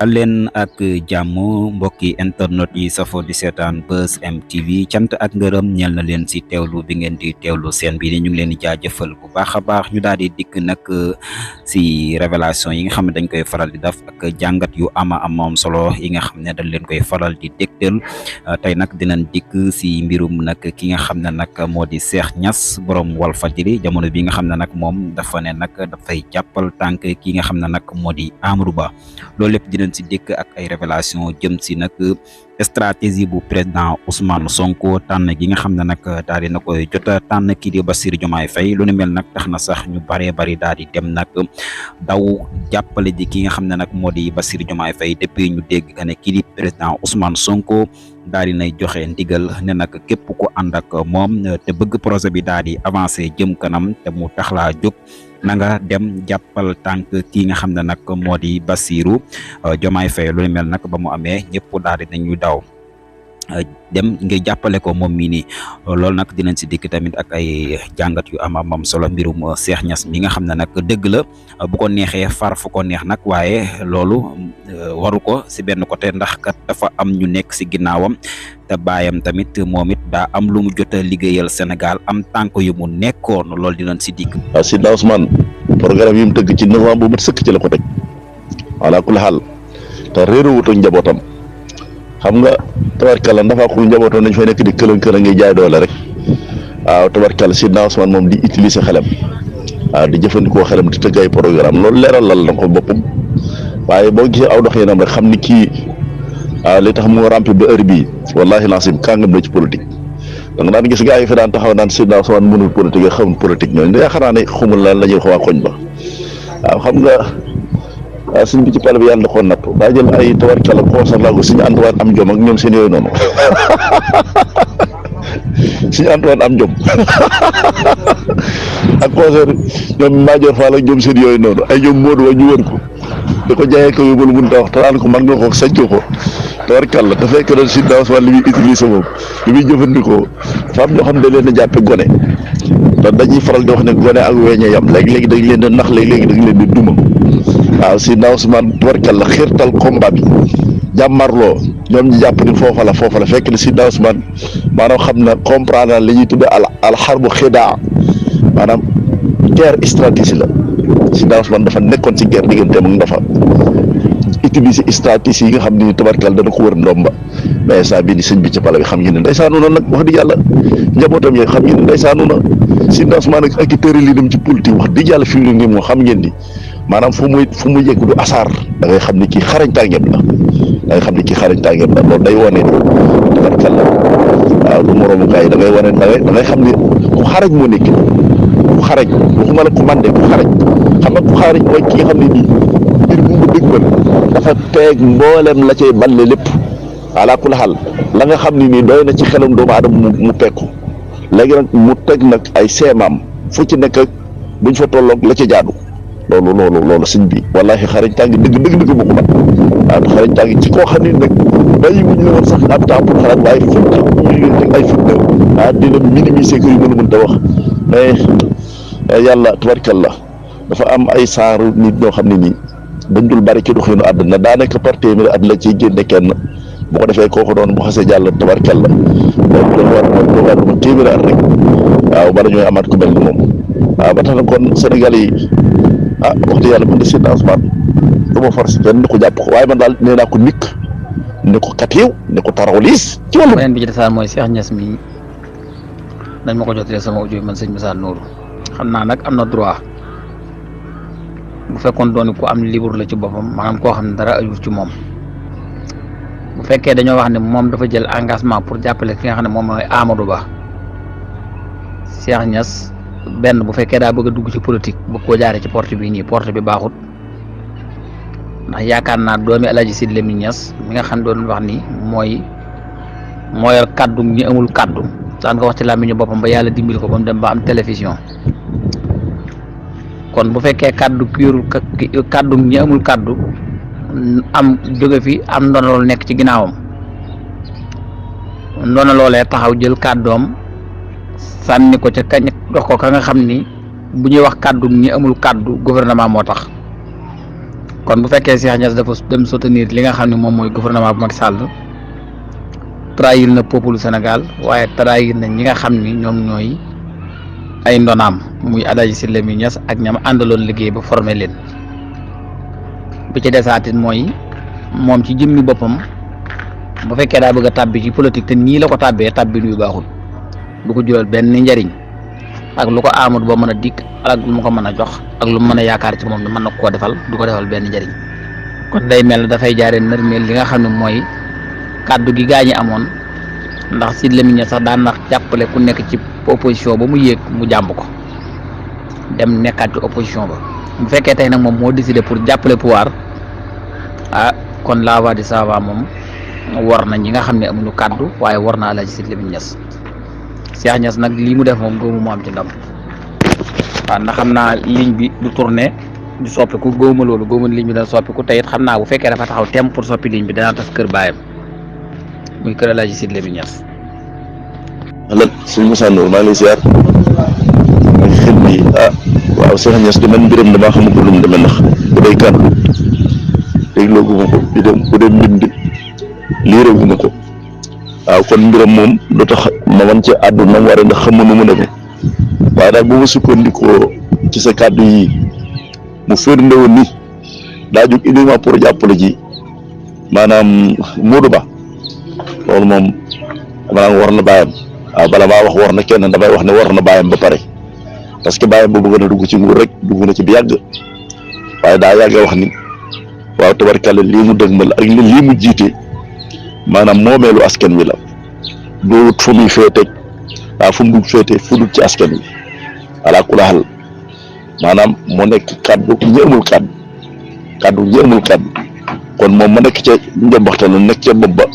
leen ak jàmm mbokki internet yi safo di seetaan Buzz M TV cant ak ngërëm ñeel na leen si teewlu bi ngeen di teewlu seen bi ni ñu ngi leen di jaajëfal bu baax a baax ñu daal di dikk nag si révélation yi nga xam ne dañ koy faral di def ak jàngat yu am solo yi nga xam ne dañ leen koy faral di dégtal tey nag dinañ dikk si mbirum nag ki nga xam ne nag moo di Cheikh Niass borom Walfadjri jamono bi nga xam ne nag moom dafa ne nag dafay jàppal tànk ki nga xam ne nag moo di Amadou Ba loolu lépp dinañ si dikk ak ay révélation jëm si nag stratégie bu président Ousmane Sonko tànn gi nga xam ne nag daal di na koy jota tànn kii di Bassirou Diomaye Faye lu ni mel nag tax na sax ñu bëree bëri daal di dem nag daw jàppale ji ki nga xam ne nag moo di Bassirou Diomaye Faye depuis ñu dégg que ne kii di président Ousmane Sonko daal di nay joxe ndigal ne nag képp ku ànd ak moom te bëgg projet bi daal di avancé jëm kanam te mu tax laa jóg na nga dem jàppal tànk kii nga xam ne nag moo di Bassirou Diomaye Faye lu ni mel nag ba mu amee ñëpp daal di nañu daw dem ngay jàppale ko moom mii nii loolu nag dinañ si dikk tamit ak ay jàngat yu am solo mbirum Cheikh Niass mi nga xam ne nag dëgg la bu ko neexee far fu ko neex nag waaye loolu waru ko si benn côté ndax kat dafa am ñu nekk si ginnaawam te baayam tamit moom it daa am lu mu jot a liggéeyal Sénégal am tànk yu mu nekkoon loolu dinañ si dikk. waaw Sidna Ousmane programme yi mu tëgg ci novembre bu mat sëkk ci la ko teg ala kulli xaal te réeréwut ak njabootam xam nga tabarkalla dafa ko njabootam nañ fay nekk di këlan ngay jaay doole rek waaw tabarkalla Sidna Ousmane moom di utiliser xelam waaw di jëfandikoo xelam di tëgg ay programme loolu leeralal na ko boppam waaye boo gisee aw dox yéenam rek xam ni kii waaw li tax mu rampe ba heure bii wallahi lancim kàngam na ci politique da nga daan gis gars yi fi daan taxaw naan Sidna Ousmane mënul politique yi xamul politique ñooñu yaakaar naa ne xamul lan la ñuy xawaa koñ ba waaw xam nga waaw suñ bi ci pale bi yàlla da koo nattu daa jël ay tawarkala conserla ko suñu Antoine am jom ak ñoom seen yooyu noonu suñu Antoine am jom ak concert ñoom Madior Fall ak ñoom seen yooyu noonu ay ñoom Modou wa ñu wër ko da ko jaayee ko yóbbal mun ta wax te naan ko mag nga ko sañ ko tawarkalla te fekk na Sidna Ousmane li muy utilisé moom li muy jëfandikoo fa am ñoo xam ne da leen a jàppe gone te dañuy faral di wax ne gone ak weñe yam léegi-léegi dañ leen di nax léegi-léegi dañ leen di duma waaw Sidna Ousmane tawarkalla xiirtal combat bi jàmmarloo ñoom ñu jàpp ni foofa la fekk na Sidna Ousmane maanaam xam na comprendre li ñuy tudde al xarbu xidaa maanaam guerre stratégie la Sidna Ousmane dafa nekkoon ci guerre digganteem ak Ndafa utiliser stratégie yi nga xam ne tabarkal dana ko wër ndomba mais saa bii ni sëñ bi ci pala bi xam ngeen ne ndeysaanu na nag wax dëgg yàlla njabootam yooyu xam ngeen ne ndeysaanu na Sidna Ousmane ak i tërëlinam ci politique wax dëgg yàlla fi mu ne nii moom xam ngeen ni maanaam fu muy yegg du asaar da ngay xam ne kii xarañtaangeem la loolu day wane ni tabarkal la waaw lu moroomu gars yi da ngay wane da ngay xam ne ku xarañ moo nekk ku xarañ waxuma la ku mande ku xarañ xam nga ku xarañ mooy ki nga xam ne nii mbir bu mu dëgg mën dafa teeg mboolem la cay balle lépp ala kulli xaal la nga xam ne nii doy na ci xelam doomu aadama mu pekku léegi nag mu teg nag ay seemaam fu ci nekk buñ fa tolloog la ca jaadu loolu sëñ bi wallahi xarañ tàngi dëgg bu ko mat waaw xarañ tàngi ci koo xam ne nag bàyyi wuñ la woon sax ab temps pour xalaat waaye fu ñu teg ay fitna dina minimiser ko yu mënu mën ta wax mais yàlla tabarkalla dafa am ay saaru nit ñoo xam ne nii dañ dul bari ci doxinu àdduna daanaka par téeméeri at la ciy génne kenn bu ko defee kooku doon bu xasee jàll tabarkalla loolu war ma téeméeri at rek waaw bala ñooy amaat ku mel ni moom waaw ba tax na kon Sénégal yi wax dëgg yàlla mën na Sidna Ousmane du ma forcé kenn ni ko jàpp ko waaye man daal nee naa ko nikk ne ko katiw ne ko tarawliis ci wàllu beneen bi ci desaan mooy Cheikh Niass mi dañ ma ko jotee sama audio man sëñ Moussa Nourou xam naa nag am na droit bu fekkoon doon ku am libre la ci boppam maanaam koo xam ne dara ajur ci moom bu fekkee dañoo wax ne moom dafa jël engagement pour jàppale ki nga xam ne moom mooy Amadou Ba Cheikh Niass benn bu fekkee daa bëgg a dugg ci politique bu ko jaaree ci porte bi nii porte bi baaxut ndax yaakaar naa doomi Alaaji Sidy Lamine Niass mi nga xam ne doon wax ni moo yor kaddu ñi amul kaddu daan ko wax ci làmmiñu boppam ba yàlla dimbali ko ba mu dem ba am télévision kon bu fekkee kaddu ñi amul kaddu am jóge fi am ndono loolu nekk ci ginnaawam ndono loolee taxaw jël kàddoom sànni ko ca kañ dox ko ka nga xam ni bu ñuy wax kaddu ñi amul kaddu gouvernement moo tax kon bu fekkee Cheikh Niass dafa dem soutenir li nga xam ne moom mooy gouvernement bu Macky Sall trahir na peuple Sénégal waaye trahir na ñi nga xam ni ñoom ñooy ay ndonaam muy Alaaji Sidy Lamine Niass ak ñam àndaloon liggéey ba formé leen. bi ci desaatit mooy moom ci jëmmi boppam bu fekkee daa bëgg a tàbbi ci politique te nii la ko tàbbee tàbbi yu baaxul du ko jural benn njariñ ak lu ko Amadou Ba mën a dikk ak lu mu ko mën a jox ak lu mu mën a yaakaar ci moom ne mën na koo defal du ko defal benn njariñ kon day mel ne dafay jaaree nërmeel li nga xam ne mooy kàddu gi gaañi amoon ndax Sidy Lamine Niass sax daan na jàppale ku nekk ci opposition ba mu yéeg mu jàmb ko dem nekkaat ci opposition ba bu fekkee tey nag moom moo décidé pour jàppale pouvoir kon la voix du savoir moom war na ñi nga xam ne amuñu kàddu waaye war na Alaaji Sidy Lamine Niass Cheikh Niass nag lii mu def moom góomu mu am ci ndam waaw ndax xam naa ligne bi du tourné du soppiku góoma loolu góoma ligne bi dana soppiku te it xam naa bu fekkee dafa taxaw tem pour soppi ligne bi danaa tas kër baayam muy kër Alaaji Sidy Lamine Niass. alal sëñ Moussa Ndour maa ngi lay ziar ak xel bi waaw Cheikh Niass di man mbiram damaa xamagul lu mu demee ndax bu dee kan dégloo gu ma ko bu dee mbind liiree gu ma ko waaw kon mbiram moom du tax ma wan ci àdduna war a ndax xam nu mu demee waaye daal bu ma sukkandikoo ci sa kàddu yi mu firnde woon ni daa jóg uniquement pour jàppale ji maanaam Modou Ba loolu moom maanaam war na bàyyam waaw bala maa wax war na kenn damay wax ne war na bàyyam ba pare parce que bàyyam boobu gën a dugg ci nguur rek dugg na ci bi yàgg waaye daa yàgg wax ni waaw tabarkàlla lii mu dëgmal ak lii mu jiite maanaam moomeelu askan wi la doo wut fu muy féete waaw fu mu dugg féete fu dul ci askan wi ala kulahal maanaam moo nekk kàddu ñi amul kàddu ñi amul kàddu kon moom ma nekk ca njëmbaxte la nekk ca bopp ba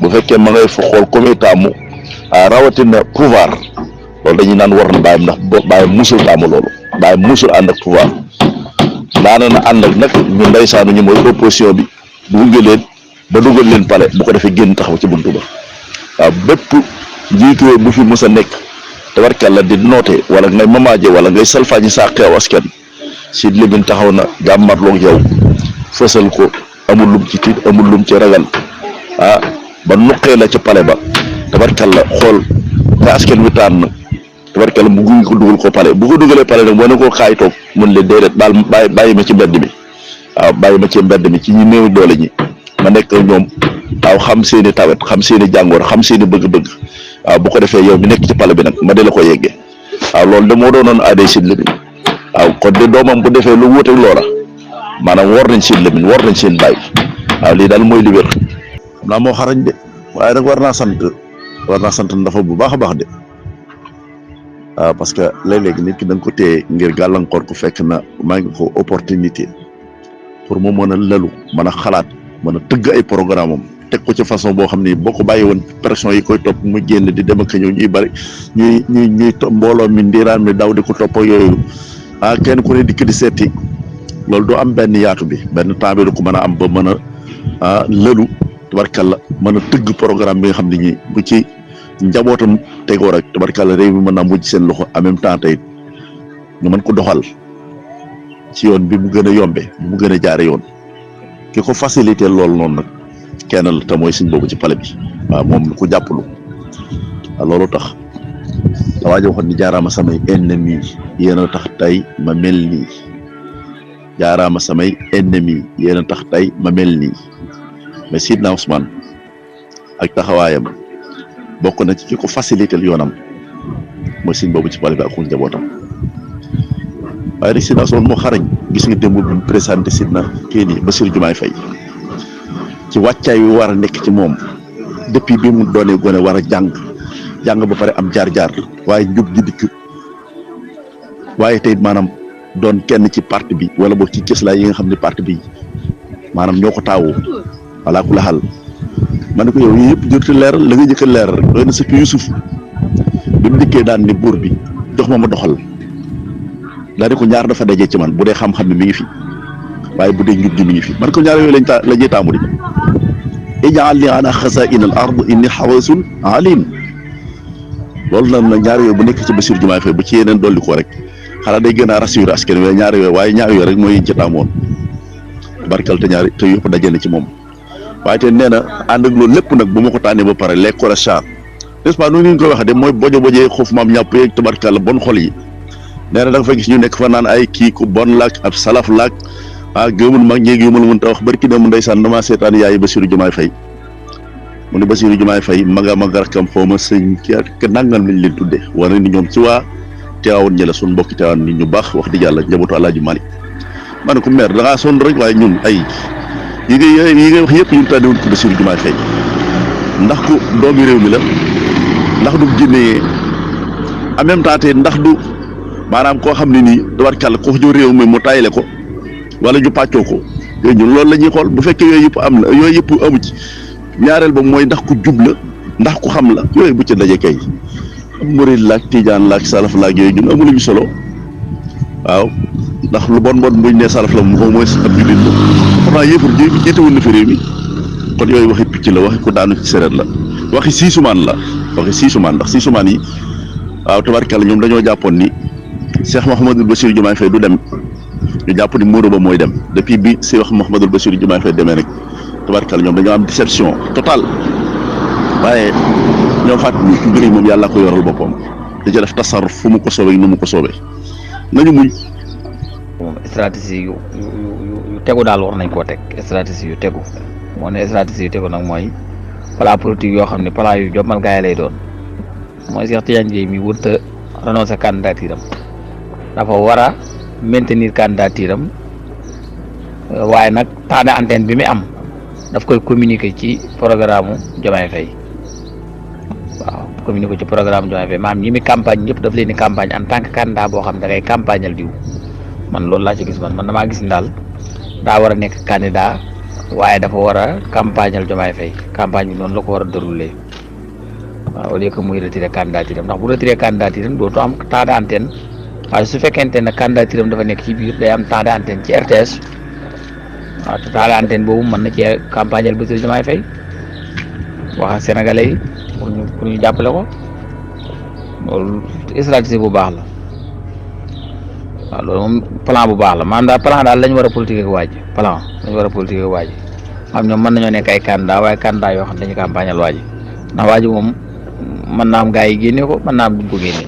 bu fekkee ma ngay fa xool comme taamu rawatina pouvoir loolu dañuy naan war na bàyyam ndax bàyyam musul taamu loolu bàyyam musul ànd ak pouvoir daana na ànd ak nag ñu ndeysaanu ñu mooy opposition bi gunge leen ba dugal leen pale bu ko defee génn taxaw ci buntu ba waaw bépp njiitu bu fi mës a nekk tabarkàlla di noote wala ngay mamaaje wala ngay salfaañi saa xeew askan Sidy Lamine taxaw na jàmmarloog yow fësal ko amul lum ci tiit amul lum ci ragal ba nuqee la ca pale ba tabarkàlla xool ka askan wi tànn tabarkàlla mu gunge ko dugal ko pale bu ko dugalee pale nag boo ne koo kaay toog mun leen déedéet baal bàyyi ma ci mbedd mi waaw bàyyi ma ci mbedd mi ci ñi néew doole ñi ma nekk ñoom waaw xam seeni tawet xam seeni jàngoor xam seeni bëgg-bëgg waaw bu ko defee yow mi nekk ci pale bi nag ma di la ko yeggee waaw loolu de moo doonoon aaday Sidy Lamine waaw kon de doomam bu defee lu wuuteeg loola maanaam war nañ Sidy Lamine war nañ seen bàyyi waaw lii daal mooy li wér. xam naa moo xarañ de waaye nag war naa sant ndafa bu baax a baax de waaw parce que léeg-léeg nit ki da nga ko téye ngir gàllankoor ko fekk na maa ngi ko opportunité pour mu mën a lalu mën a xalaat mën a tëgg ay programme am teg ko ci façon boo xam ni boo ko bàyyi woon pression yi koy topp mu génn di dem ak ñëw ñuy bari ñuy mbooloo mi ndiiraan mi daw di ko topp yooyu kenn ku ne dikk di seeti loolu du am benn yaatu bi benn temps bi du ko mën a am ba mën a lëlu tabarkalla mën a tëgg programme bi nga xam ne ñi bu ci njabootam tegoo rek tabarkalla réew mi mën naa mujj seen loxo en même temps tey ñu mën ko doxal ci yoon bi mu gën a yombe bi mu gën a jaare yoon ki ko facilité loolu noonu nag kenn la te mooy suñ boobu ci pale bi waaw moom lu ko jàppalu waaw loolu tax da waajo waxoon ni jaaraama samay ennemi yéen a tax tey ma mel nii jaaraama samay ennemi yéen a tax tey ma mel nii mais Sidna Ousmane ak taxawaayam bokk na ci ki ko facilité yoonam mooy suñ boobu ci pale bi ak ku njabootam waaye rek Sidna Ousmane moo xarañ gis nga démb bi mu présenté Sidna kii nii Bassirou Diomaye Faye ci wàccaay wi war a nekk ci moom depuis bi mu doonee gone war a jàng ba pare am jaar-jaar waaye njub ji dikk waaye tey maanaam doon kenn ci parti bi wala boog ci cëslaay yi nga xam ne parti bi maanaam ñoo ko taawoo wala ku la xal ma ne ko yow yii yëpp jërte leeral la nga jëkk a leeral rek doy na sëkk Youssouf bi mu dikkee daan ni buur bi jox ma doxal daa ne ko ñaar dafa dajee ci man bu dee xam-xam ne mi ngi fi waaye bu dee njub ji mi ngi fi man ko ñaar yooyu la ñuy taamu di ij'alni ala xazaa'in al ard inni xawasun alim loolu nag ñaar yooyu bu nekk ci Bassirou Diomaye Faye bu ci yeneen dolli ko rek xanaa day gën a rassurer askan wi ñaar yooyu waaye ñaar yooyu rek mooy yiñ ci taamoon tabarkal te ñaari te yëpp daje na ci moom waaye te nee na ànd ak loolu lépp nag bu ma ko tànnee ba pare les Koracha n'est-ce pas noonu ñu koy waxee de mooy bojee xoofu maam ñàpp yeeg tabarkal bon xol yi nee na da nga fa gis ñu nekk fa naan ay kii ku bon laak ab salaf laak gëmul mag ñeeg yu ma la mën ta wax barki dem ndeysaan damaa seetaan yaayi Bassirou Diomaye Faye mu ne Bassirou Diomaye Faye maga rakam xaw ma sëñ ki nangal lañ leen tudde wane ni ñoom ci waa Tiwaawan ñi la suñ mbokki Tiwaawan nit ñu baax wax dëgg yàlla njabootu Alaaji Malick ma ne ko maire da ngaa sonn rek waaye ñun ay yi ngay wax yëpp ñun tànniwuñ ko Bassirou Diomaye Faye ndax ku doomi réew mi la ndax du génnee en même temps te ndax du maanaam koo xam ne nii tabarkàlla ko jo réew mi mu tayle ko wala ñu pàccoo ko yooyu ñun loolu la ñuy xool bu fekkee yooyu yëpp am na yooyu yëpp amu ci ñaareel ba mooy ndax ku jub la ndax ku xam la yooyu bu ci daje kay murid laak tijaan laak salaf laak yooyu ñun amuluñu solo waaw ndax lu bon buñ ne salaf la moom mooy ab jullit la pourtant yëfur ji jiitewul na fi réew mi kon yooyu waxi picc la waxi ku daanu ci séréer la waxi siisumaan la waxi siisumaan ndax siisumaan yi waaw tabarkàlla ñoom dañoo jàppoon ni Cheikh Mouhamadou Bassirou Diomaye Faye du dem ñu jàpp ni Modou Ba mooy dem depuis bi Cheikh Mouhamadou Bassirou Diomaye Faye demee rek tabarkàlla ñoom dañoo am déception totale waaye ñoo fàtt ni mbir yi moom yàlla ko yoral boppam da ca def tasarruf fu mu ko soobee nu mu ko soobee nañu muñ. moom stratégie yu tegu daal war nañ koo teg stratégie yu tegu moo ne stratégie yu tegu nag mooy plan politique yoo xam ne plan yu jommal gaay lay doon mooy Cheikh Tidiane Dièye mi wut a renoncer candidature am dafa war a maintenir candidature am waaye nag temps d'antenne bi mu am daf koy communiquer ci programme Diomaye Faye waaw communiquer ci programme Diomaye Faye maanaam ñi mi campagne ñëpp daf leen di campagne en tant que candidat boo xam ne da ngay campagnal diw man loolu laa ci gis man damaa gis ni daal daa war a nekk candidat waaye dafa war a campagnal Diomaye Faye campagne bi noonu la ko war a dérouler waaw au lieu que muy retiré candidature am ndax bu retiré candidature am dootu am temps d'antenne waaye su fekkente ne candidature am dafa nekk ci biir day am temps d'antenne ci RTS waaw te temps d'antenne boobu mën na cee campagnal Bassirou Diomaye Faye wax ak sénégalais yi pour ñu jàppale ko loolu stratégie bu baax la waaw loolu moom plan bu baax la maanaam daal plan daal lañ war a politique ak waaj plan lañ war a politique ak waaj xam ñoom mën nañoo nekk ay candidat waaye candidat yoo xam ne dañu campagnal waaj ndax waaj moom mën naa am gaa yi génne ko mën naa am duñ ko génne